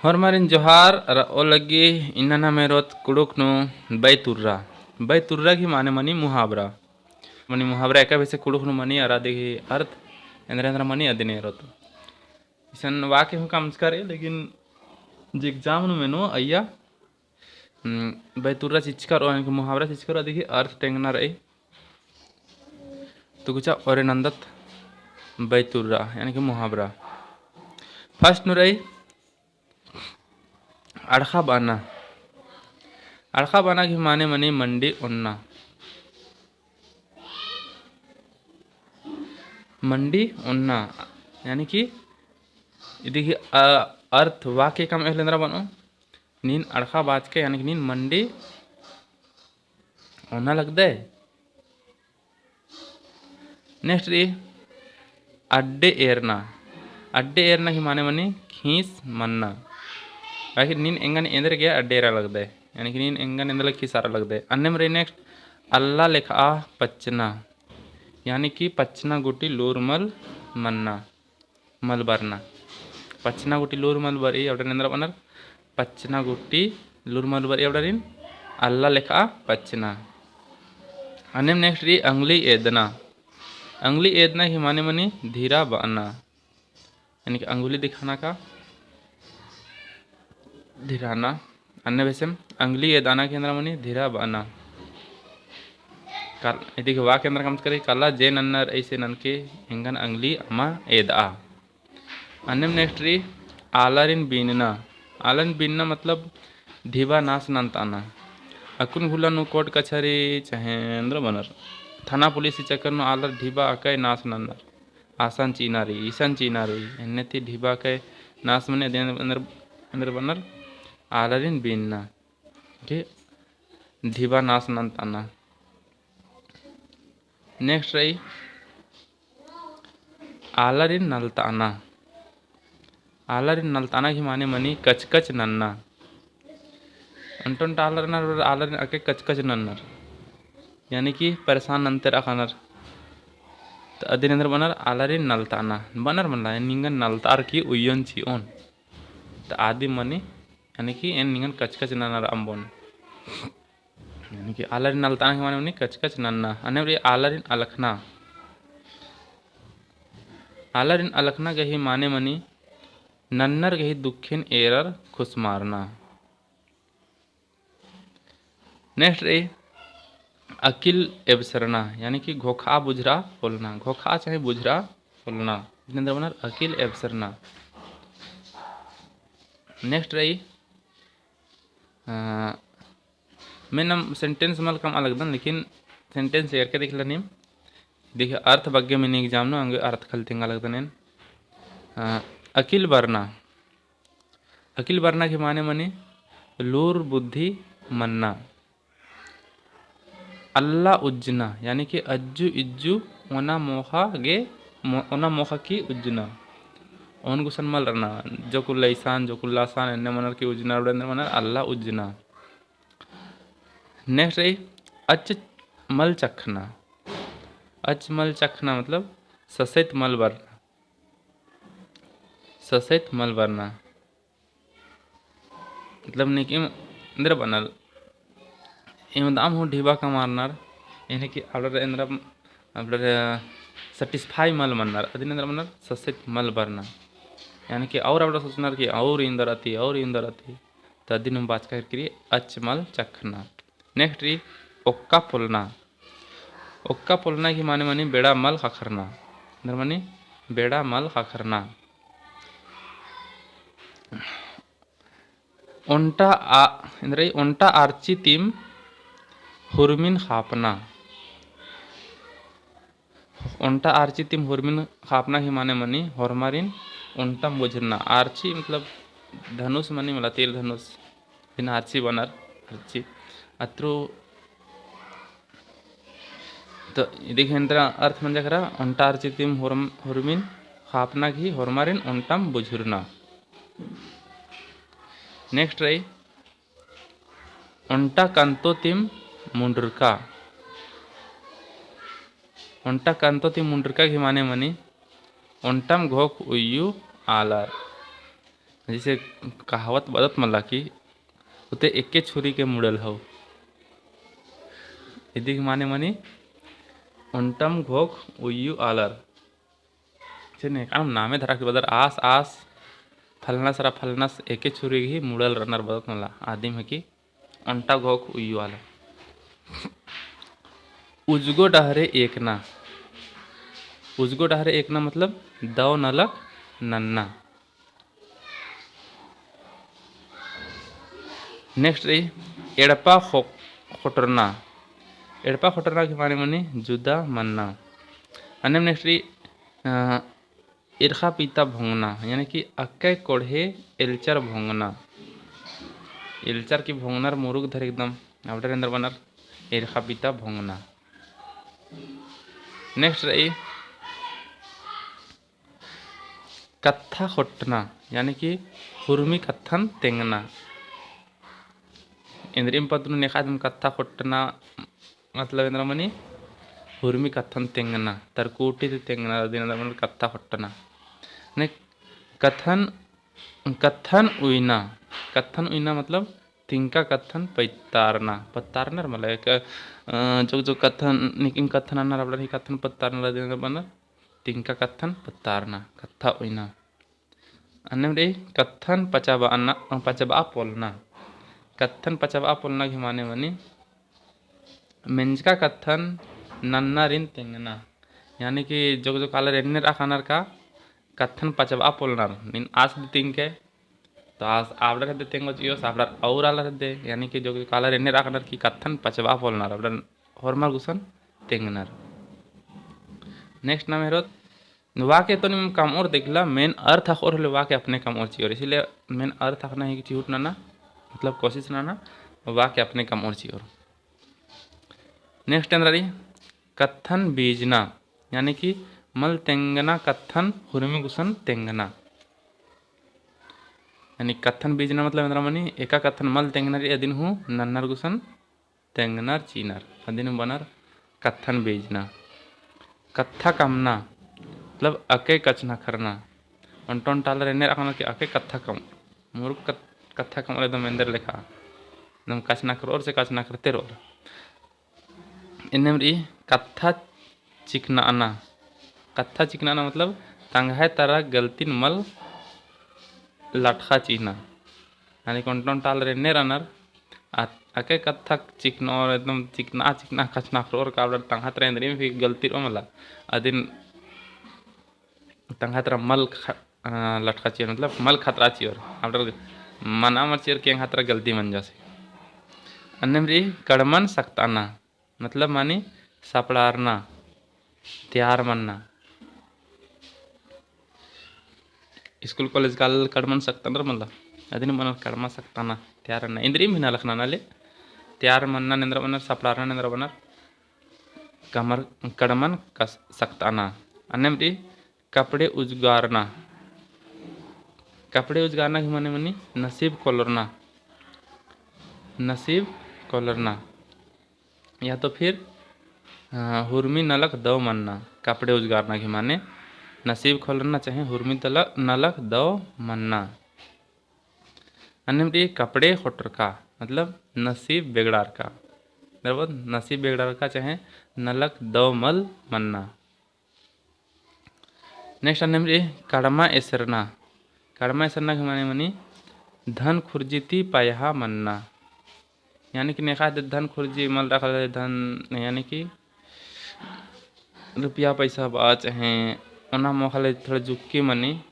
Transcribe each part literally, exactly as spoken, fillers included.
होरमारिन जोहार, रओ लग्गी। इन्ना नाम एरोत कुँड़ुख़ नू बैतुर्रा। बैतुर्रा गही माने मनी मुहावरा। मनी मुहावरा एका बेसे कुँड़ुख़ नू मनी अरा अदिगही अर्थ एन्दरा एन्दरा मनी अदिन एरोत। इसन वाक्य हूँ कमचका रई, लेकिन जे exam नू मेनो अइय्या हम्म, बैतुर्रा चिचका रओ, यानी कि मुहावरा चिचका रओ, अदिगही अर्थ तेंगना रई। तो कुछ ओरे नन्दत बैतुर्रा, यानी कि मुहावरा। First नू रई, अड़खा बअना। अड़खा बअना गही माने मनी मंडी ओन्ना। मंडी ओन्ना, यानी कि इदिगही, अ, अर्थ वाक्य कमआ होले एन्दरा बनो। नीन अड़खा बाचके, यानी कि नीन मंडी ओन्ना लगदय। Next रई, अड्डे एरना। अड्डे एरना गही माने मनी खीस मन्ना। यानी कि नीन एंगन एन्देरगे अड्डे एरा लगदय, यानी कि नीन एंगन एन्देरगे खीसारा लगदय। अन्नेम रई next, अल्ला लेखा पच्चना, यानी कि पच्चना गूटी लूर मल मन्ना। मल बरना। पच्चना गूटी लूर मल बरई अबड़ारिन एन्दरा बअनर, पच्चना गूटी लूर मल बरई अबड़ारिन अल्ला लेखा पच्चना। अन्नेम next रई अंगली एदना। अंगली एदना गही माने मनी धिरा बअना। यानी कि अंगुली दिखाना का धिराना। अन्ने बेसेम अंगली एदना गही एन्दरा मनी धिरा बअना। काल-, इदिगही वाक्य एन्दरा कमचका रई, काला जे नन्नर अइसे ननके एंगन अंगली अमा एदआ। अन्नेम next रई आलारिन बीनना। आलारिन बीनना मतलब ढिबा नास नन्तअना। अक्कुन घुला नू कोर्ट कचहरी चहे एन्दरा बअनर, थाना पुलिस ही चक्कर नू आलर ढिबा अकय नास नन्नर। आसन चिअना रई, इसन चिअना रई, एन्ने ती ढिबा अकय नास मनी अदिन एन्दरा, एन्दरा बअनर आलारिन बीनना। ठीक? ढिबा नास नन्तअना। Next रई आलारिन नलतअना। आलारिन नलतअना गही माने मनी कचकच नन्ना। ओन्टा ओन्टा आलर रअनर, आलारिन अकय कचकच नन्नर। यानी कि परेशान नन्ते रअनर। तो अदिन एन्दरा बअनर आलारिन नलतअना। बअनर मला, एन निंगन नलतअर की उइयोन चिओन। तो अदिन मनी, यानी कि एन निंगन कचकच नन्नर अम्बोन। यानी कि आलारिन नलतअना गही माने मनी कचकच नन्ना। अन्नेम रई आलारिन अलखना। आलारिन अलखना गही माने मनी नन्नर गही दुखेन एरर खुसमारना। Next रई अकिल एबसरना, यानी कि घोखा बुझरा पोलना, घोखा चाहे बुझरा पोलना। एन्दरा बअनर अकिल एबसरना। Next रई, अ, मेनम sentence मल कमआ लगदन, लेकिन sentence एरके देखला नीम। देखिए, अर्थ बग्गे मेनी exam नू, अंगे अर्थ खाली तेंगा लगदन एन। अ, अकिल बरना। अकिल बरना गही माने मनी लूर बुद्धि मन्ना। अल्ला उज्जना, यानी कि अज्जु इज्जु ओना मोख़ा गे, मो-, ओना मोख़ा की उज्जना। ओन गुसन मल रअना, जोकुल्ला इसन, जोकुल्ला असन, एन्ने मनर की उज्जना, एन्ने मनर अल्ला उज्जना। Next रई, अच मल चखना। अच मल चखना मतलब ससैत मल बरना। ससैत मल बरना। मतलब नीक एम एन्दरा बअनर, एम दाम हूँ ढिबा कमारनर, यानी कि आलर एन्दरा, आलर satisfy मल मनर, अदिन एन्दरा बअनर ससैत मल बरना। यानी कि और आलर सोचनर कि और एन्दरा अती, और एन्दरा अती। तो अदिन हूँ बाचका केरकी रई अच मल चखना। Next रई ओक्का पोलना। ओक्का पोलना गही माने मनी बेड़ा मल ख़क्खरना। एन्दरा मनी बेड़ा मल ख़क्खरना। ओन्टा आ-, एन्दरा रई ओन्टा आरची तिम हुरमिन ख़ापना। ओन्टा आरची तिम हुरमिन ख़ापना गही माने मनी होरमारिन ओन्टम बुझुरना। आरची मतलब धनुष मनी मला, तीर धनुष। बिन आरची बअनर, आरची। अत्रु तो इदी गही एन्दरा अर्थ मंजा केरा, ओन्टा आरची तिम हुरम-, हुरमिन ख़ापना गही होरमारिन ओन्टम बुझुरना। Next रई, ओन्टा कंतो तिम मुंडरका। ओन्टा कंतो तिम मुंडरका गही माने मनी ओन्टम घोख उइयु आलर। जैसे कहावत बअदत मला कि उते एके छुरी के मुड़ल हौ। इदी गही माने मनी ओन्टम घोख उइय्यू आलर। चेने, कानम नामे धरा के बअदर आस, आस, फलनस रा फलनस एके छुरी गही मुड़ल रअनर बअदत मला। आदिम है कि ओन्टा घोख उइय्यू आलर। उजगो डहरे एकना। उजगो डहरे एकना मतलब दौ नलख नन्ना। Next रई एड़पा खो-, खोटरना। एड़पा खोटरना के माने मनी जुदा मन्ना। अन्नेम next रई, अ, इरखा पीता भोंगना, यानी कि अक्के कोड़हे एल्चर भोंगना। एल्चर की भोंगनर मुरुख धर एकदम अबड़र एन्देर बअनर इरखा पीता भोंगना। Next रई कत्था खोट्टना, यानी कि हुरमी कत्थन तेंगना। एन्देरिम पत्त नू नेखा दिम कत्था खोट्टना, मतलब एन्देर मनी हुरमी कत्थन तेंगना, तरकुटी ती तेंगना, अदिन एन्देर मनी कत्था खोट्टना। ने कत्थन, कत्थन उइना, कत्थन उइना मतलब तिंका कत्थन पत्तारना, पत्तारनर मला एक, अ, जोक जोक कत्थन, निकिम कत्थन अन्नर अबड़र ही कत्थन पत्तारनर, अदिन एन्देर बअनर तिंका कत्थन पत्तारना, कत्था उइना। अन्नेम रई कत्थन पचबअना, पचबआ पोलना। कत्थन पचबआ पोलना गही माने मनी मेंजका कत्थन नन्नारिन तेंगना। यानी कि जोक जोक आलर एन्ने रआ कानर का कत्थन पचबआ पोलनर, नीन आस दी तिंके, तो आस अबड़र हेद्दे तेंगो चिओस, अबड़र और आलर हेद्दे, यानी कि जोक जोक आलर एन्ने रआ कानर कि कत्थन पचबआ पोलनर, अबड़र होरमर गुसन तेंगनर। Next नाम हेरोत, वाक्य तो नीम कमओर देखला, main अर्थ अख़ओर होले वाक्य अपने कमओर चिओर। इसीलिए main अर्थ अख़ना ही चिहुट नना, मतलब कोशिश नना, वाक्य अपने कमओर चिओर। Next एन्देर रई कत्थन बीजना, यानी कि मल तेंगना कत्थन हुरमी गुसन तेंगना। यानी कत्थन बीजना मतलब एन्देर मनी एका कत्थन मल तेंगना रई अदिन हूँ नन्नर गुसन तेंगनर चिअनर, अदिन बअनर कत्थन बीजना। कत्था कमना, मतलब अक्के कछनखरना। ओन्टा ओन्टा आलर एन्ने रआ कानर कि अक्के कत्था कम, मुरुख कत-, कत्था कमओर एकदम एन्देर लेखा, एकदम कछनखरओर से कछनखरते रओर। एन्नेम रई कत्था चिकनाना। कत्था चिकनाना मतलब तंग्है तरा गलतिन मल लटख़ा चिअना। यानी कि ओन्टा ओन्टा आलर एन्ने रअनर, आ, अक्के कत्था चिकनओर, एकदम चिकना चिकना कछनखरओर का अबड़र तंग्है तरा एन्देरिम भी गलती रओ मला, अदिन तंग्है तरा मल ख-, अ, लटख़ा चिओर, मतलब मल खतरआ चिओर, अबड़र मना मल चिओर कि एंग्है तरा गलती मंजा से। अन्नेम रई कड़मन सकताना, मतलब मानी सपड़ारना, तैयार मन्ना। स्कूल कॉलेज काल कड़मन सकतानर मला, अदिन बअनर कड़मा सकताना, तैयार मन्ना। एन्देरिम भी नलख नना ले, तैयार मन्ना एन्देर बअनर, सपड़ारना एन्देर बअनर कमर, कड़मन कस-, सकताना। अन्नेम रई कपड़े उजगारना। कपड़े उजगारना गही माने मनी नसीब कोलरना। नसीब कोलरना। या तो फिर, अ, हुरमी नलख दौ मन्ना। कपड़े उजगारना गही माने नसीब कोलरना चाहे हुरमी दल-, नलख दौ मन्ना। अन्नेम रई कपड़े खोटरका, मतलब नसीब बेगड़ारका। मतलब नसीब बेगड़ारका चाहे नलख दौ मल मन्ना। Next अन्नेम रई कड़मा एसरना। कड़मा एसरना गही माने मनी धन खुर्जी ती पयहा मन्ना। यानी कि नेखा दे धन खुर्जी मल रखल है, धन यानी कि रुपया पैसा बआ चाहे ओन्ना मोखा ले थोड़ा जुक्की मनी,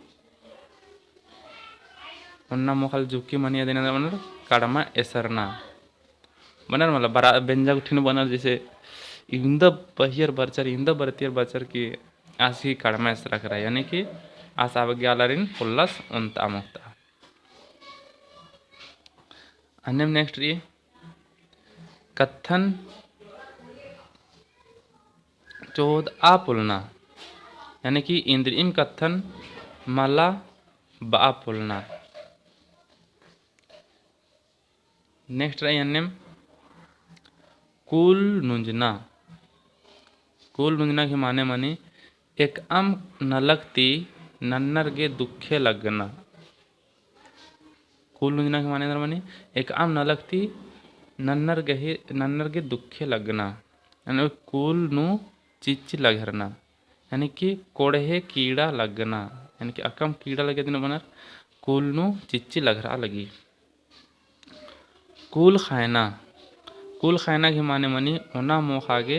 ओन्ना मोखा ले जुक्की मनी अदिन एन्देर बअनर कड़मा एसरना। बअनर मला बरा-, बेंजा गुट्ठिन बअनर जैसे इवंदा बहियर बरचर, इवंदा बरतियर बरचर कि आस ही कड़मा एसरा केरा, यानी कि आस अबगे आलारिन पोल्लस ओन्ता मोख़ता। अन्नेम next रई कत्थन चोदआ पोलना, यानी कि इन्द्रिइम कत्थन मला बआ पोलना। Next रई अन्नेम कुल नुंजना। कुल नुंजना गही माने मनी एकअम नलख ती नन्नर गे दुखे लगना। कूल नुंजना के माने एन्दर मनी, एकअम नलख ती नन्नर गही, नन्नर गे दुखे लगना। यानी कूल नू चिच्च लगरना। यानी कि कोड़हे कीड़ा लगना। यानी कि अकम कीड़ा लगे दिनो बअनर, कूल नू चिच्च लगरआ लगी। कूल ख़ायना। कूल ख़ायना गही माने मनी ओना मोख़ा गे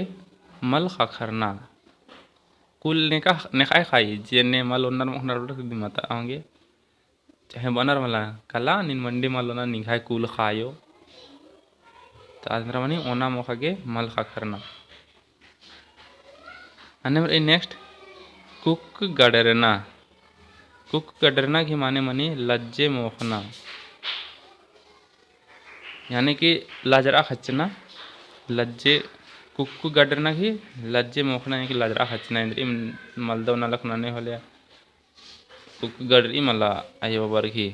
मल ख़क्खरना। कूल नेका, नेख़ाय ख़ाई, जे ने मल ओन्नर मोख़नर बटर दिमता औंगे। चाहे बअनर मला कला, नीन मंडी मल ओना निंग्है कूल ख़ायो। तो आद एन्दर मनी ओना मोख़ा गे मल ख़क्खरना। अन्नेम रई next, कुक्क गडरना। कुक्क गडरना गही माने मनी लज्जे मोख़ना। यानी कि लजरआ ख़च्चना, लज्जे, कुक्क गडरना गही लज्जे मोख़ना, यानी कि लजरआ ख़च्चना, एन्दरई मलदव नलख नने होले, कुक्क गडरई मला अयो बबर गही,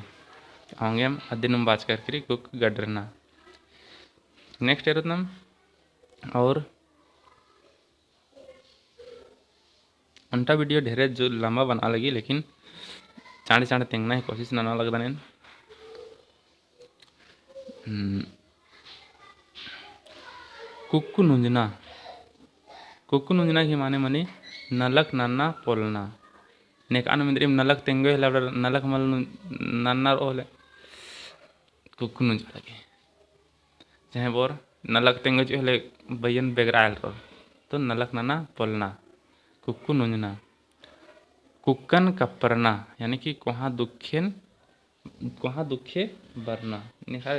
औंगेम अदिनुम बाचकर किरी कुक्क गडरना। Next एरोत नाम, और ओन्टा video ढेरे जो लंबा बनआ लगी, लेकिन चाँड़े चाँड़े तेंगना ही कोशिश नना लगदन एन। हम्म। कुक्कु नुंजना। कुक्कु नुंजना गही माने मनी नलख नन्ना पोलना। नेकअन एन्दरिम नलख तेंगो होले, अबड़ा नलख मल नु-, नन्ना रओ होले। कुक्कु नुंजा लगी। चाहे बओर नलख तेंगो चिओ होले बइयन बेगरा आयल रओर। तो नलख नन्ना पोलना। कुक्कु नुंजना। कुक्कन कप्परना, यानी कि कोहाँ दुखेन, कोहाँ दुखे बरना। नेखा,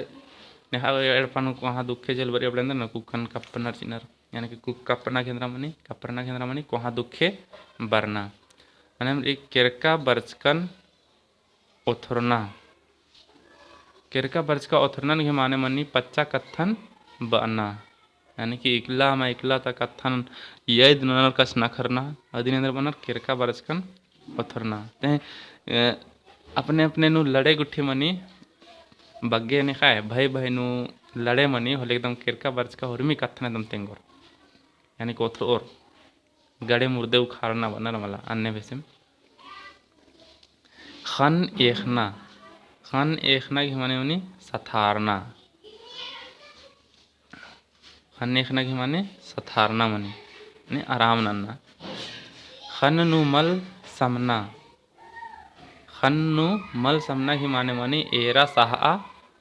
नेखा एड़पा नू कोहाँ दुखे जेल बरई अबड़ा एन्दर ना कुक्कन कप्पनर चिअनर। यानी कि कुक्क कप्पना गही एन्दरा मनी, कप्परना गही एन्दरा मनी कोहाँ दुखे बरना। अन्नेम रई केरका बरचकन ओथरना। केरका बरचका ओथरना गही माने मनी पच्चा कत्थन बअना। यानी कि इकला मा इकला ता कत्थन याद ननर कछनखरना, अदिन एन्दर बअनर केरका बरचकन ओथरना। ते, ए, अपने अपने नू लड़े गुट्ठी मनी बग्गे नेखाय, भई भई नू लड़े मनी होले एकदम केरका बरचका होरमी कत्थन एकदम तेंगोर। यानी कि ओथरओर। गड़े मुर्दे उखाड़ना बअनर मला, अन्ने बेसेम। ख़न्न एख़ना। ख़न्न एख़ना गही माने मनी सथारना। ख़न्न एख़ना गही माने सथारना मनी, मनी आराम नन्ना। ख़न्न नू मल समना। ख़न्न नू मल समना गही माने मनी एरा सहआ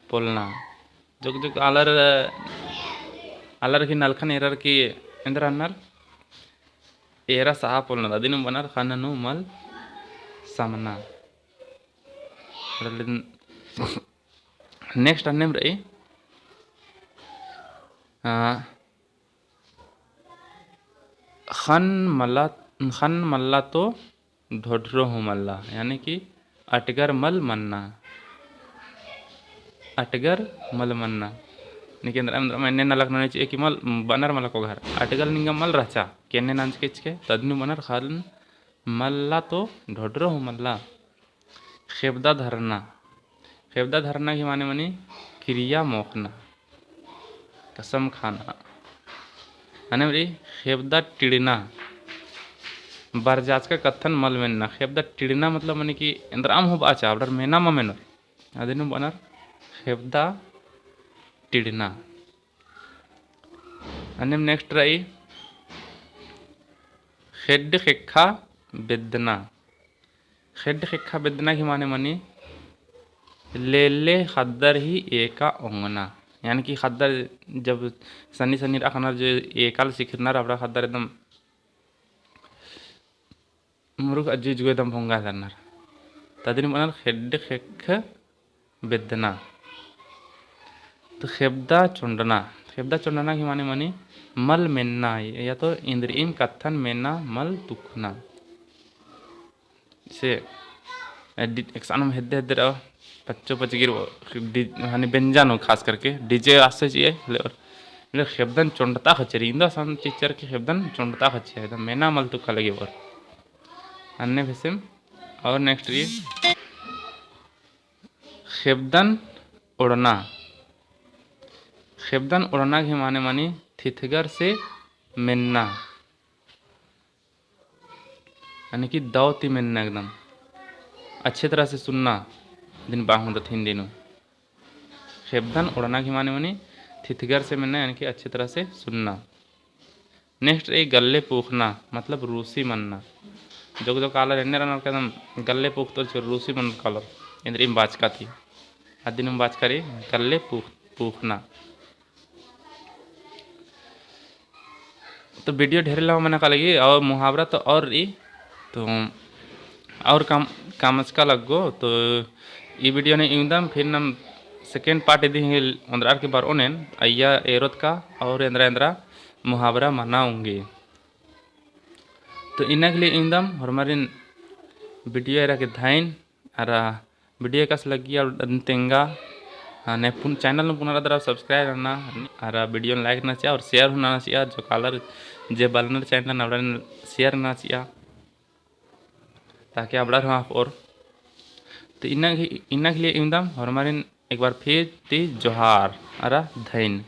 पोलना। जोक जोक आलर, आलर गही नलखन एरर की एन्दरा नन्नर एरा सहआ पोलना, अदिन बअनर ख़न्न नू मल समना। Next अन्नेम रई, आ, ख़न्न मला, ख़न्न मल्ला तो ढोढरो हूँ मल्ला, यानी कि अटगर मल मन्ना। अटगर मल मन्ना। निके एन्दरा, एन्दरा, एन्ने नलख नने चिए कि मल, बअनर मला कोघर। अटगर निंगा मल रहचा, केन्ने नंजके चिके, तदिन बअनर ख़न्न मल्ला तो ढोढरो हूँ मल्ला। ख़ेबदा धरना। ख़ेबदा धरना गही माने मनी किरिया मोख़ना, कसम खाना। अन्नेम रई ख़ेबदा टिड़ना। बरजाचका कत्थन मल मेन्ना। ख़ेबदा टिड़ना मतलब मनी कि एन्दरअम हूँ बअचा, अबड़र मेना मा मेनोर। अदिन बअनर ख़ेबदा टिड़ना। अन्नेम next रई ख़ेड्ड ख़ेक्खा बेद्दना। ख़ेड्ड ख़ेक्खा बेद्दना गही माने मनी लेले ख़द्दर ही एका ओंगना। यानी कि ख़द्दर जब सन्नी सन्नी रअनर जो एकाल सिखरनर अबड़ा ख़द्दर एकदम मुरुख अज्जु इजगो एकदम भोंगा धरनर। तदिन बअनर ख़ेड्ड ख़ेक्ख बेद्दना। तो ख़ेबदा चोंडना। ख़ेबदा चोंडना गही माने मनी मल मेन्ना, या तो एन्दरिम कत्थन मेन्ना मल तुखना। से, ए, डि-, एकसानम हेद्दे हेद्दे रओ, पच्चो पचगिर ओ, डि-, हनी बेंजा नू खास करके, DJ आसे चिए, ले और, ले ख़ेबदन चोंडता ख़च्चर, इंदा सन चिच्चर के ख़ेबदन चोंडता ख़च्चर, एकदम मेना मल तुखा लगे और। अन्ने भेसेम, और next रई, ख़ेबदन ओड़ना। ख़ेबदन ओड़ना गही माने मनी थिथगर से मेन्ना। यानी कि दव ती मेन्ना एकदम। अच्छे तरह से सुनना, दिन बाहुंदत हिंदी नू। खेबदन ओड़ना की माने मनी थिथगर से मेन्ना, यानी कि अच्छी तरह से सुनना। Next रई गल्ले पूखना, मतलब रूसी मन्ना। जोक जोक आलर एन्ने रअनर का एकदम गल्ले पूखतोर चिओर, रूसी मन्ना कालोर। एन्देरिम बाचका ती। अदिनिम बाचका रई गल्ले पूख-, पूखना। तो video ढेर लम्बा मना का लगी और मुहावरा तो और रई, तो और कम, कमचका लग्गो। तो ई video ने इवंदम, फिर नम second part इदी ही ओन्द्रअर की बरओन एन अइय्या एरोत का और एन्द्रा एन्द्रा मुहावरा मना ओंगी। तो इन्ना के लिए इवंदम, होरमारिन video एरा के धइन, अरा video एकासे लग्गी और अदिन तेंगा, हाँ, ने पुन-, channel नू पुना रअदर subscribe नना, अरा video नू like नना चिआ और share हूँ नना चिआ, जोक आलर जे बलनर channel नू अबड़ारिन share नना चिआ, ताकि अबड़ार हूँ आप और। तो इन्ना के, इन्ना के लिए इवंदम, होरमारिन एक बार फिर ती जोहार अरा धइन।